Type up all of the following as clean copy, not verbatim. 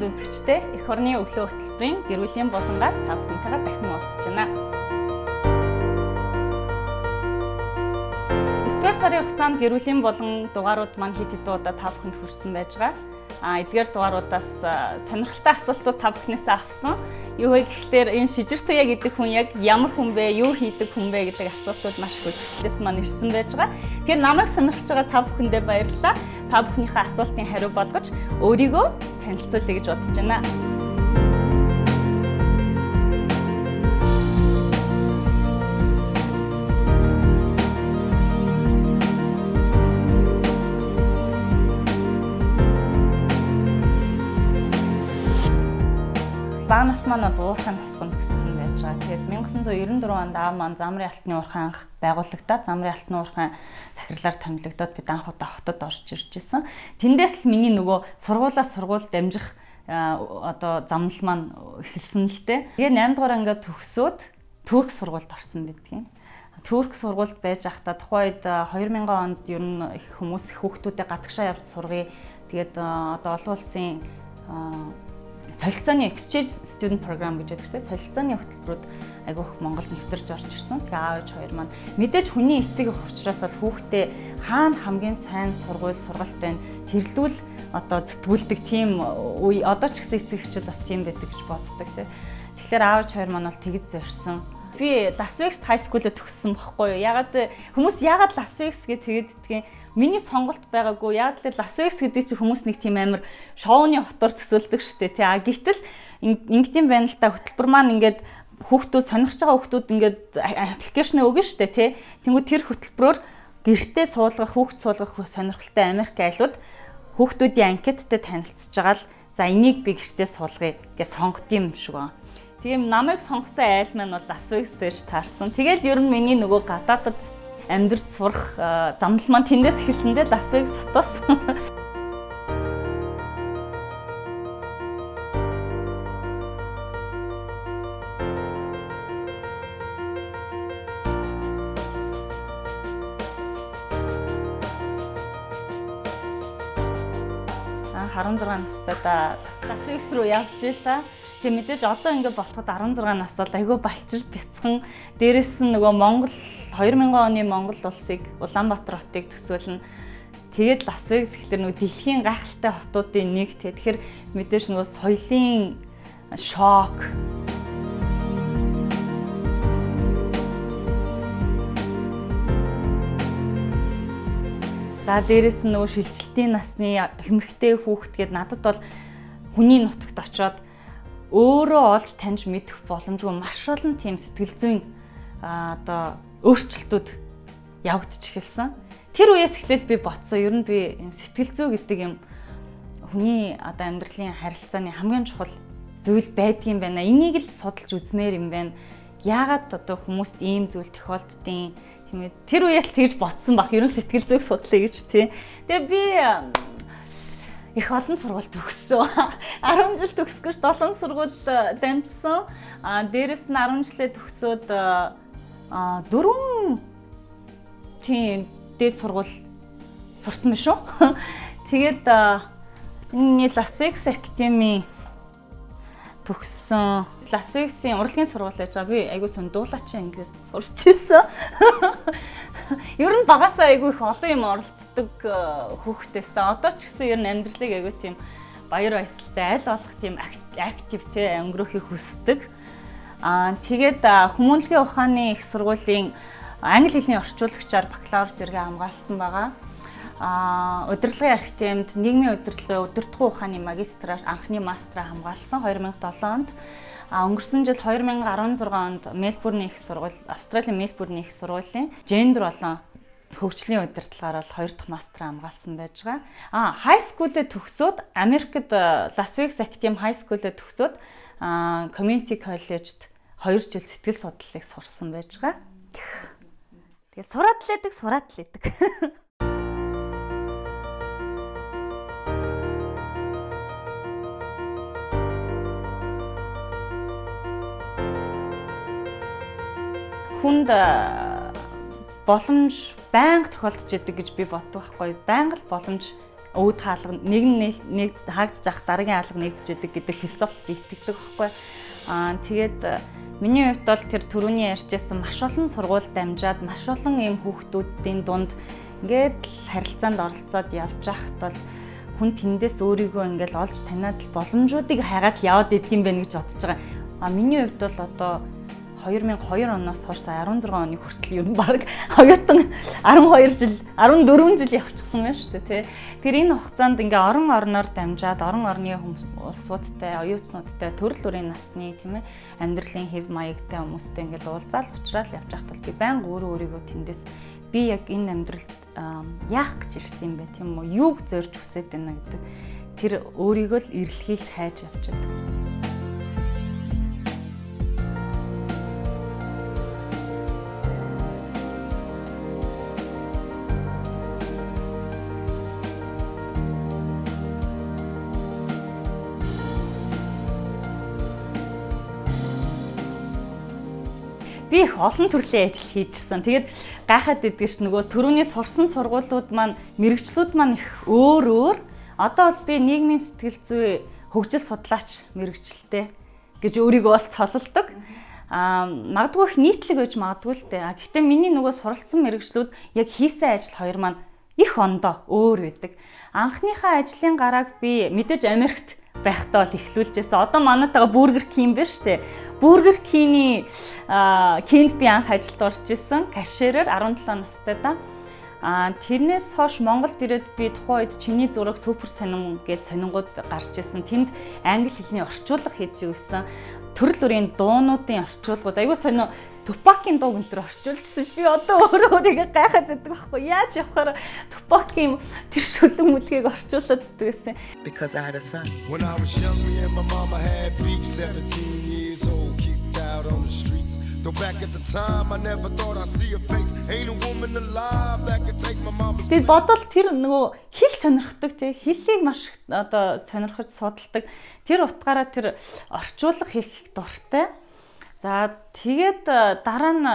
үзэгчдээ эх орны өглөө хөтөлбөрийн гэр бүлийн болонгаар та бүхэнтэйгээ дахин уулзж байна. 9-р сарын хугацаанд гэр бүлийн болон дугаарууд маань хэд хэдэн удаа та бүхэнд хүрсэн байж байгаа. Эдгээр дугааруудаас сонирхолтой асуултууд та бүхнээс авсан. Юу вэ гэхлээр энэ Шижир Туяа гэдэг хүн яг ямар хүн бэ, юу хийдэг хүн бэ гэдэг асуултууд маш их үзэгчдээс маань ирсэн байж байгаа. Тэгэхээр намайг сонирхож байгаа та бүхэндээ баярлалаа. Та бүхнийхээ асуултын хариу болгож өөрийгөө танилцуулъя гэж бодож байна. Бага нас маань бол уурхайн тосгонд өссөн байж байгаа. Тэгээд 1994 онд аав маань Замрын алтны уурхай анх байгуулагдаад Замрын алтны уурхай захирлаар томилогдоод бид анх удаа хотод орж ирж исэн. Тэндээс л миний нөгөө сургуулаас сургууль дамжих одоо замнал маань эхэлсэн л дээ. Тэгээ 8 дугаар ангиа төгсөөд Турк сургуульд орсон байдгийн. Турк сургуульд байж байхдаа тухайн үед 2000 онд ер нь их хүмүүс их хүүхдүүдэд гадагшаа явж сургая. Тэгээд одоо олон улсын солилцооны exchange student program гэж яддаг чинь солилцооны хөтөлбөрүүд айгүйх Монголд нэвтэрч орж ирсэн. Тэгээ аав ээж хоёр маань мэдээж хүний эцэг эх учраас бол хүүхдээ хаана хамгийн сайн сургууль сургалт байна тэрлүүл одоо зүтгүүлдэг тийм үе одоо ч гэсэн эцэг эхчүүд бас тийм байдаг гэж боддог тий. Тэгэхээр аав ээж хоёр маань бол тэгж зорьсон. Би Las Vegas High School-д төгссөн бохгүй юу? Ягаад хүмүүс ягаад Las Vegas гэж тэгээд идэгин миний сонголт байгаагүй. Ягаад л Las Vegas гэдэг чинь хүмүүс нэг тийм амар шоуны хотоор төсөөлдөг шүү дээ тий. А гэтэл ингэдэм байна л та, хөтөлбөр маань ингээд хүүхдүүд сонирхож байгаа хүүхдүүд ингээд аппликейшн өгнө шүү дээ тий. Тэнгүү тэр хөтөлбөрөөр гэртээ суулгах, хүүхд суулгах сонирхолтой Америк айлууд хүүхдүүдийн анкеттай танилцж байгаа л за энийг би гэртээ суулгая гэж сонгод юм шиг байна. Тийм намайг сонгосон айл маань бол Las Vegas дээрч таарсан. Тэгэл ер нь миний нөгөө гадаадад амьдарч сурах замнал маань тэндээс эхэлсэн дээ, Las Vegas хотоос. Анх 16 настайдаа Las Vegas руу явж илаа. Тэгээ мэдээж одоо ингээд ботход 16 нас бол айгүй балчир бяцхан. Дээрээс нь нөгөө Монгол 2000 оны Монгол улсыг Улаанбаатар хотыг төсөөлнө. Тэгээд Лас Вегас гэхлээр нөгөө дэлхийн гайхалтай хотуудын нэг те. Тэгэхээр мэдээж нөгөө соёлын шок. За дээрээс нь нөгөө шилжилтийн насны хэмхтэй хүүхэд гээд надад бол хүний нутагт очиод өөрөө олж таньж мэдэх боломжгүй маш олон тийм сэтгэл зүйн одоо өөрчлөлтүүд явагдаж эхэлсэн. Тэр үеэс эхлээл би бодсон. Ер нь би сэтгэл зүй гэдэг юм хүний одоо амьдралын харилцааны хамгийн чухал зүйл байдгийн байна. Энийг л судалж үзмээр юм байна. Яагаад одоо хүмүүст ийм зүйл тохиолддیں۔ Тийм ээ. Тэр үеэс тэгж бодсон баг. Ер нь сэтгэл зүйг судлаа гэж тий. Тэгээ би их олон сургууль төгссөн. 10 жил төгсөх гэж 7 сургууль дамжсан. Дээрэс нь 10 жилээ төгсөөд 4 тийм дээд сургууль сурцсан биш үү? Тэгээд энэ Las Vegas Academy төгссөн. Las Vegas-ийн урлагийн сургууль байж байгаа. Би айгүй сон дуулаачин ангиар сурч ирсэн. Ер нь багасаа айгүй их олон юм оролддог хүүхдээсэн. Одоо ч гэсэн ер нь амьдралыг айгүй тийм баяр баясгалтай аль болох тийм актив те өнгөрөхийг хүсдэг. Тэгээд хүмүүнлэгийн ухааны их сургуулийн англи хэлний орчуулагчаар бакалавр зэрэгээ хамгаалсан байгаа. Удирдлагын академид нийгмийн удирдлагын удирдахуй ухааны магистраар анхны мастраа хамгаалсан 2007 онд. Өнгөрсөн жил 2016 онд Мельбурний их сургууль, Австралийн Мельбурний их сургуулийн гендер болон хөгжлийн удирдлагаар бол 2 дахь мастраа хамгаалсан байж байгаа. High school-ээ төгсөөд Америкт Las Vegas Academy High School-ээ төгсөөд Community College-д 2 жил сэтгэл судлалыг сурсан байж байгаа. Тэгээд сураад л байдаг, сураад л байдаг. Хүнд боломж байнга тохиолдож идэг гэж би боддог байхгүй. Байнга л боломж Өвд хаалга нэг нь нэг хаагдчих ах дараагийн хаалга нэгдэж идэг гэдэг философи би итгэдэг байхгүй. Тэгээд миний хувьд бол тэр түрүүний ярьжсэн маш олон сургууль дамжаад маш олон ийм хүүхдүүдийн дунд ингээд л харилцаанд оролцоод явж байхад бол хүн тэндээс өөрийгөө ингээд олж таниад л боломжуудыг хайгаад яваад идэх юм байна гэж бодож байгаа. Миний хувьд бол одоо 2002 оноос хойш 16 оны хүртэл ер нь баг оюутан 12 жил 14 жил явчихсан байна шүү дээ тий. Тэр энэ хугацаанд ингээ орон орноор дамжаад орон орны улсуудтай, оюутнуудтай, төрөл бүрийн насны тийм амьдралын хэв маягтай хүмүүстэй ингээл уулзаал уулзраал явж байхад бол би байнга өөрөө өөрийгөө тэндээс би яг энэ амьдралд яах гэж ирсэн юм бэ тийм үү? Юуг зорж хүсэж байна гэдэг тэр өөрийгөө л эрэлхийлж хайж явж байдаг. Би их олон төрлийн ажил хийжсэн. Тэгээд гайхаад идэгш нөгөө төрөний сурсан сургуулиуд маань мэрэгчлүүд маань их өөр өөр. Одоо бол би нийгмийн сэтгэл зүй хөгжил судлаач мэрэгчлээ гэж өөрийгөө бол цололдог. Магадгүй их нийтлэг байж магадгүй л дээ. Гэхдээ миний нөгөө суралцсан мэрэгчлүүд яг хийсэн ажил хоёр маань их ондоо өөр байдаг. Анхныхаа ажлын гарааг би мэдээж Америкт байхдаа бол эхлүүлжсэн. Одоо манайдаа Burger King биш үү? Burger King-ийн Кинд би анх ажилд орж исэн. Кашерээр 17 настай да. Тэрнээс хойш Монголд ирээд би тухайн үед чиний зураг супер сонин гэж сонингууд гарч исэн. Тэнд англи хэлний орчуулга хийж өгсөн. Төрөл бүрийн дуунуудын орчуулгууд айгүй сонио Тупакийн дууг энэ төр орчуулжсэн. Би одоо өөрөө өөрийгөө гайхаад байдаг байхгүй. Яаж явахаар Тупакийн тэр шүлэг мүлгийг орчуулад байдаг гэсэн. Because I had a son. When I was young, me and my mama had beef, 17 years old, kicked out on the streets. Though back at the time, I never thought I'd see a face. Ain't a woman alive that could take my mama's place. Тэгээд бодвол тэр нөгөө хэл сонирхдаг тий, хэлийг маш одоо сонирхож судалдаг. Тэр утгаараа тэр орчуулга хийх дуртай. За тэгээд дараа нь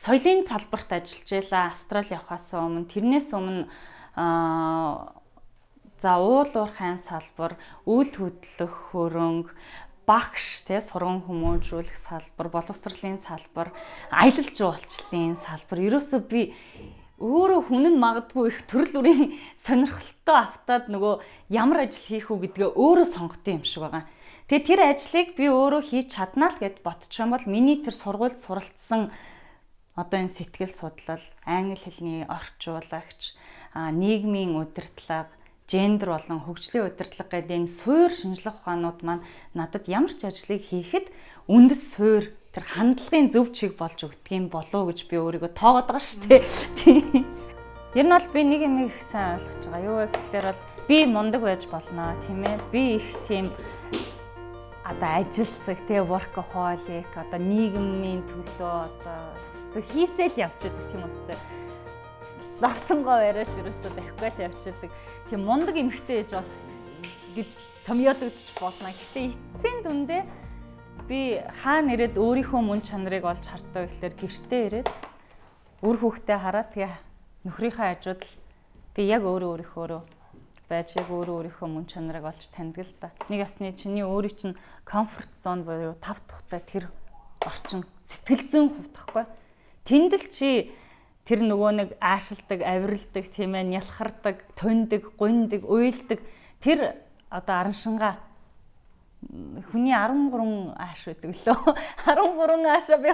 соёлын салбарт ажиллаж байлаа. Австрали явхаас өмнө, тэрнээс өмнө за уул уурхайн салбар, үйл хөдлөх хөрөнгө, багш тий сурган хүмүүжүүлэх салбар, боловсролын салбар, аялал жуулчлалын салбар. Ерөөсөө би өөрөө хүн нь магадгүй их төрөл бүрийн сонирхолтой автаад нөгөө ямар ажил хийх үү гэдгээ өөрөө сонгодог юм шиг байгаа. Тэгээ тэр ажлыг би өөрөө хийж чаднаа л гэд бодчих юм бол миний тэр сургуульд суралцсан одоо энэ сэтгэл судлал, англи хэлний орчуулагч, нийгмийн удирдлага, гендер болон хөгжлийн удирдлага гэдэг энэ суур шинжлэх ухаанууд маань надад ямар ч ажлыг хийхэд үндэс суур тэр хандлагын зөв чиг болж өгдөг юм болов уу гэж би өөрийгөө тоогоод байгаа шүү дээ. Ер нь бол би нэг юм их сайн ойлгож байгаа. Юу вэ гэхээр бол би мундаг байж болно, тийм ээ. Би их тийм одоо ажилсаг, тэ workaholic, одоо нийгмийн төлөө одоо зөв хийсэл явж байдаг тийм үстэй. Лавцангоо бариад ерөөсөө давхигүй л явж байдаг. Тийм мундаг эмэгтэй ээж бол гэж томьёологдчих болно. Гэхдээ эцсийн дүндээ би хаана ирээд өөрийнхөө мөн чанарыг олж харддаг гэхлээр гэртээ ирээд үр хүүхдээ хараад тэгээ нөхрийнхээ хажууд л би яг өөрөө өөрийнхөөрөө байж яг өөрөө өөрийнхөө мөн чанарыг олж таньдаг л да. Нэг ясны чиний өөрийн чинь comfort zone буюу тав тухтай тэр орчин сэтгэл зүйн хувьд тахгүй. Тэнд л чи тэр нөгөө нэг аашилдаг, авиралдаг, тийм ээ, нялхардаг, тундаг, гундаг, уйлдаг тэр одоо араншингаа хүний 13 ааш байдаг лөө. 13 аашаа би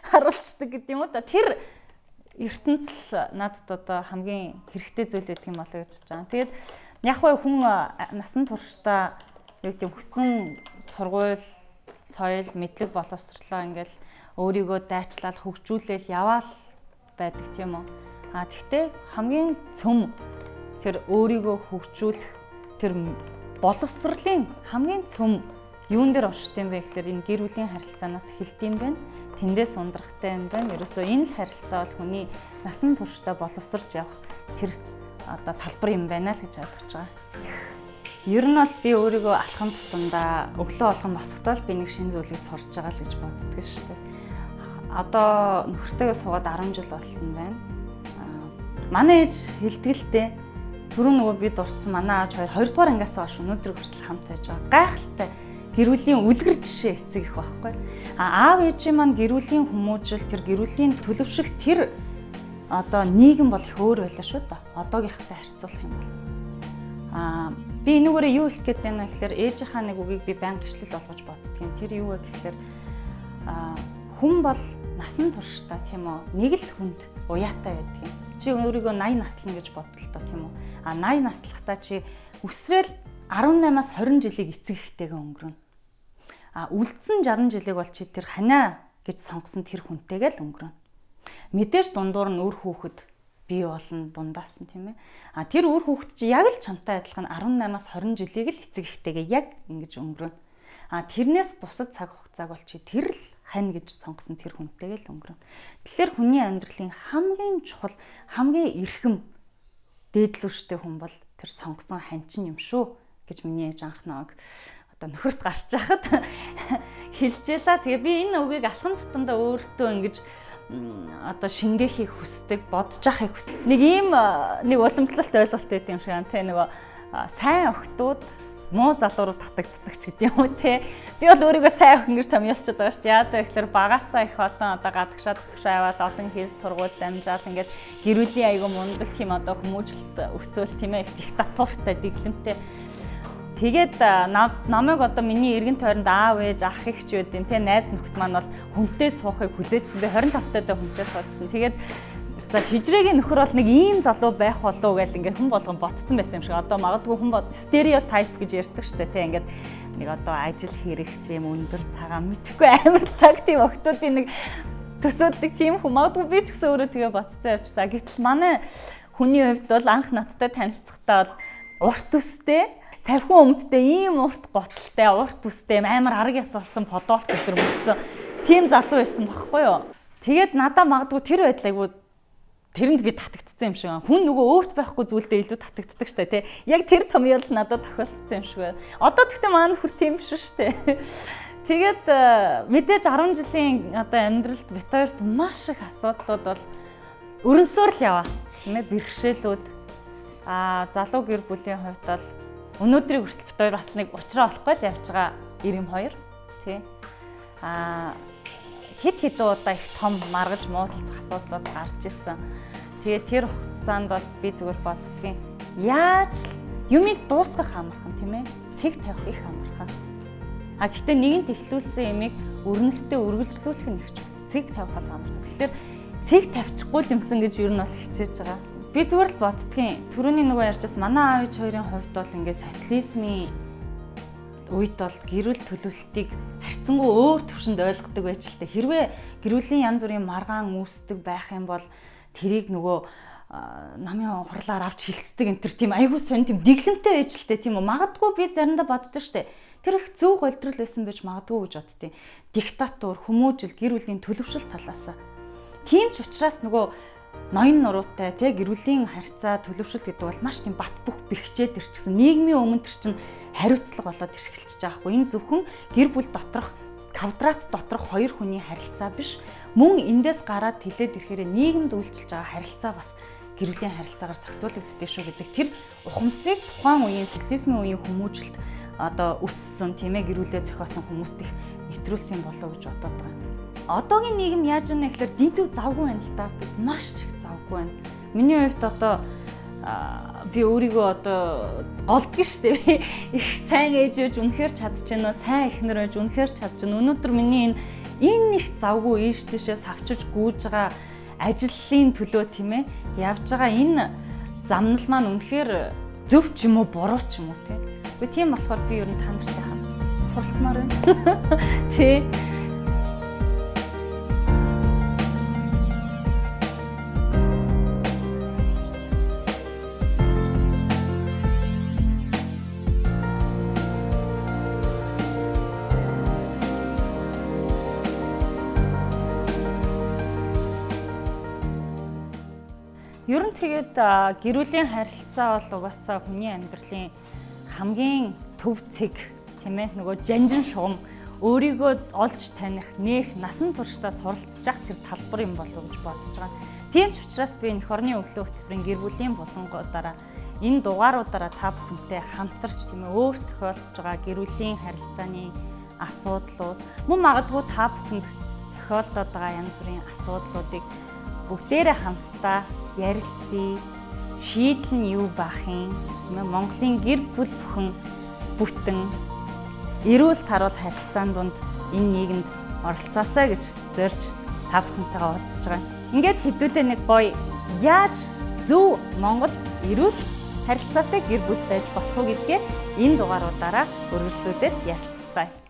харуулцдаг гэдэг юм уу та. Тэр ертөнцийн надад одоо хамгийн хэрэгтэй зүйл байдаг юм болоо гэж бодож байгаа. Тэгээд яг хөө хүн насан туршдаа юу гэдэг хүссэн сургууль, соёл, мэдлэг боловсрлоо ингээл өөрийгөө дайчлал, хөгжүүлээл яваал байдаг тийм үү. А тэгтээ хамгийн цөм тэр өөрийгөө хөгжүүлэх тэр боловсролын хамгийн цөм юун дээр оршд юм бэ гэхээр энэ гэр бүлийн харилцаанаас эхэлдэг юм байна. Тэндээс ундрахтай юм байна. Ерөөсөө энэ л харилцаа бол хүний насан туршдаа боловсрч явах тэр одоо талбар юм байна л гэж ойлгож байгаа. Ер нь бол би өөрийгөө алхам тутамдаа өглөө болгон босохдоо л би нэг шинэ зүйлийг сурч байгаа л гэж боддог шүү дээ. Одоо нөхөртөөгөө суугаад 10 жил болсон байна. Манай ээж хэлдэг л дээ. Түрүү нөгөө би дурдсан манай ааж хоёр 2 дугаар ангиас хойш өнөөдөр хүртэл хамт байж байгаа. Гайхалтай гэр бүлийн үлгэр жишээ эцэг их байхгүй. А аав ээжийн маань гэр бүлийн хүмүүжил, тэр гэр бүлийн төлөвшөх тэр одоо нийгэм бол их өөр байлаа шүү дээ. Одоогийнхтай харьцуулах юм бол. А би энүүгээрээ юу хэлэх гээд байна вэ гэхээр ээжийнхаа нэг үгийг би байнга ишлэл болгож боддгийн. Тэр юу вэ гэхээр хүн бол насан туршдаа тийм үү нэг л хүнд уяатай байдаг юм. Чи өөрийгөө 80 наслна гэж бодлоо тийм үү? А 80 наслахдаа чи өсрөөл 18-аас 20 жилийг эцэг эхтэйгээ өнгөрөөнө. А үлдсэн 60 жилийг бол чи тэр ханаа гэж сонгосон тэр хүнтэйгээ л өнгөрөөнө. Мэдээж дундуур нь үр хүүхэд бий болно дундаас нь тийм ээ. А тэр үр хүүхэд чи яг л чамтай адилхан 18-аас 20 жилийг л эцэг эхтэйгээ яг ингэж өнгөрөөнө. А тэрнээс бусад цаг хугацааг бол чи тэр л хань гэж сонгосон тэр хүнтэйгээ л өнгөрөөнө. Тэгэхээр хүний амьдралын хамгийн чухал, хамгийн эрхэм дээдлүүштэй хүн бол тэр сонгосон хань чинь юм шүү гэж миний ээж анх нэг одоо нөхөрт гарч яхад хэлжээ лээ. Тэгээ би энэ үгийг алхам тутамдаа өөртөө ингэж одоо шингээхийг хүсдэг, бодож ахыг хүсдэг. Нэг ийм нэг уламжлалт ойлголт өгд юм шиг байна те, нөгөө сайн охтууд муу залуу руу татагддаг ч гэдэг юм уу те. Би бол өөрийгөө сайн охин гэж томьёолчод байгаа шүү дээ. Яагаад гэвэл багасаа их олон одоо гадагшаа дутагшаа яваал олон хэл сургууль дамжаал ингээд гэр бүлийн айгу мундаг тийм одоо хүмүүжлэлт өсөөл тийм ээ, диктатуртай, дэглэмтэй. Тэгээд намайг одоо миний эргэн тойронд аав ээж ах эгч байдیں۔ Тэ найз нөхд маань бол хүнтэй суухыг хүлээжсэн. Би 25 таа хүнтэй суудсан. Тэгээд за шижрээгийн нөхөр бол нэг ийм залуу байх болов уу гэл ингээд хүн болгон ботцсон байсан юм шиг. Одоо магадгүй хүн бод стереотип гэж ярьдаг штэ тий, ингээд нэг одоо ажил хэрэгч юм өндөр цагаан мэдхгүй амар лаг тийм охтуудын нэг төсөөлдөг тийм хүн магадгүй би ч гэсэн өөрөө тэгээ ботцсон явчихсан. Гэтэл манай хүний хувьд бол анх надтай танилцахдаа бол урт төстэй, савхин өмдтэй, ийм урт готалтай, урт төстэй амар арга яс болсон подолт өдр өмссөн тийм залуу байсан багхгүй юу. Тэгээд надаа магадгүй тэр байдал айгуу тэрэнд би татагдсан юм шиг. Хүн нөгөө өөрт байхгүй зүйлдээ илүү татагддаг штэ тий. Яг тэр томьёол надад тохиолдсон юм шиг байна. Одоо тэгтээ манай нөхөр тийм биш штэ. Тэгээд мэдээж 10 жилийн одоо амьдралд бит хоёрт маш их асуудлууд бол өрнсөөр л яваа. Тийм ээ, бэрхшээлүүд залуу гэр бүлийн хувьд бол өнөөдрийг хүртэл бит хоёр бас нэг уучраа олохгүй л явж байгаа 92 тий. Хэд хэдэн удаа их том маргаж муудалцах асуудлууд гарч исэн. Тэгээд тэр хугацаанд бол би зүгээр боддгийн яаж л юмыг дуусгах амархан тийм ээ. Цэг тавих их амархан. А гэхдээ нэгэнт эхлүүлсэн юмыг өрнөлтөө үргэлжлүүлэх нь их чухал. Цэг тавих бол амархан. Тэгэхээр цэг тавьчихгүй л юмсан гэж ер нь бол хичээж байгаа. Би зүгээр л боддгийн түрүүний нөгөө ярьжсэн манай аав ээж хоёрын хувьд бол ингээд социализмын үед бол гэр бүл төлөвлөлтийг харьцангуй өөр төвшөнд ойлгодог байж л та. Хэрвээ гэр бүлийн янз бүрийн маргаан үүсдэг байх юм бол тэрийг нөгөө намын хурлаар авч хилцдэг энэ төр тийм айгүй сонь тийм дэглэмтэй байж л та, тийм үү. Магадгүй би заримдаа боддог штэ. Тэр их зөв голдрол байсан байж магадгүй гэж боддیں۔ Диктатур, хүмүүжил, гэр бүлийн төлөвшөл талаас. Тийм ч учраас нөгөө ноён нуруутай тий гэр бүлийн харьцаа төлөвшөлт гэдэг бол маш тийм бат бөх бэхжээд ирчихсэн. Нийгмийн өмнө тэр чинь хариуцлага болоод ирхэлчихэж байгаа хгүй. Энэ зөвхөн гэр бүл доторх квадрат доторх хоёр хүний харилцаа биш. Мөн эндээс гараад тэлээд ирэхээр нийгэмд үйлчилж байгаа харилцаа бас гэр бүлийн харилцаагаар зохицуулагддээ шүү гэдэг тэр ухамсарыг тухайн үеийн сексизмын үеийн хүмүүжлэлт одоо өссөн тийм ээ гэр бүлээ зохиосон хүмүүст их нэвтрүүлсэн болов уу гэж бодоод байгаа. Одоогийн нийгэм яаж вэ гэхээр дэнтүү завгүй байна л да. Бид маш их завгүй байна. Миний хувьд одоо би өөрийгөө одоо голдгоо шүү дээ. Би их сайн ээж байж үнэхээр чадчихна уу? Сайн эхнэр байж үнэхээр чадчихна. Өнөөдөр миний энэ их завгүй ийш тийшээ савчиж гүйж байгаа ажлын төлөө тийм ээ явж байгаа энэ замнал маань үнэхээр зөв ч юм уу буруу ч юм уу тийм. Гэхдээ тийм болохоор би ер нь та нартай хамт суралцмаар байна. Тий. Ер нь тэгээд гэр бүлийн харилцаа бол угаасаа хүний амьдралын хамгийн төв цэг тийм ээ, нөгөө жанжин шугам өөрийгөө олж таних, нээх, насан туршдаа суралцж явах тэр талбар юм болов гэж бодож байгаа. Тийм ч учраас би энэ хорны өглөө хөтөлбөрийн гэр бүлийн булангуудаараа энэ дугааруудаараа та бүхэнтэй хамтарч тийм ээ өөр тохиолдож байгаа гэр бүлийн харилцааны асуудлууд мөн магадгүй та бүхэнд тохиолдоод байгаа янз бүрийн асуудлуудыг бүгдээрээ хамтдаа ярилцъя. Шийдэл нь юу байх юм? Тийм ээ Монголын гэр бүл бүхэн бүтэн эрүүл саруул харилцаан дунд энэ нийгэмд оролцоосой гэж зорж та бүхэнтэйгээ уулзж байгаа. Ингээд хэдүүлээ нэг гоё яаж зөв Монгол эрүүл харилцаатай гэр бүл байж болох уу гэдгээ энэ дугааруудаараа үргэлжлүүлээд ярилцацгаая.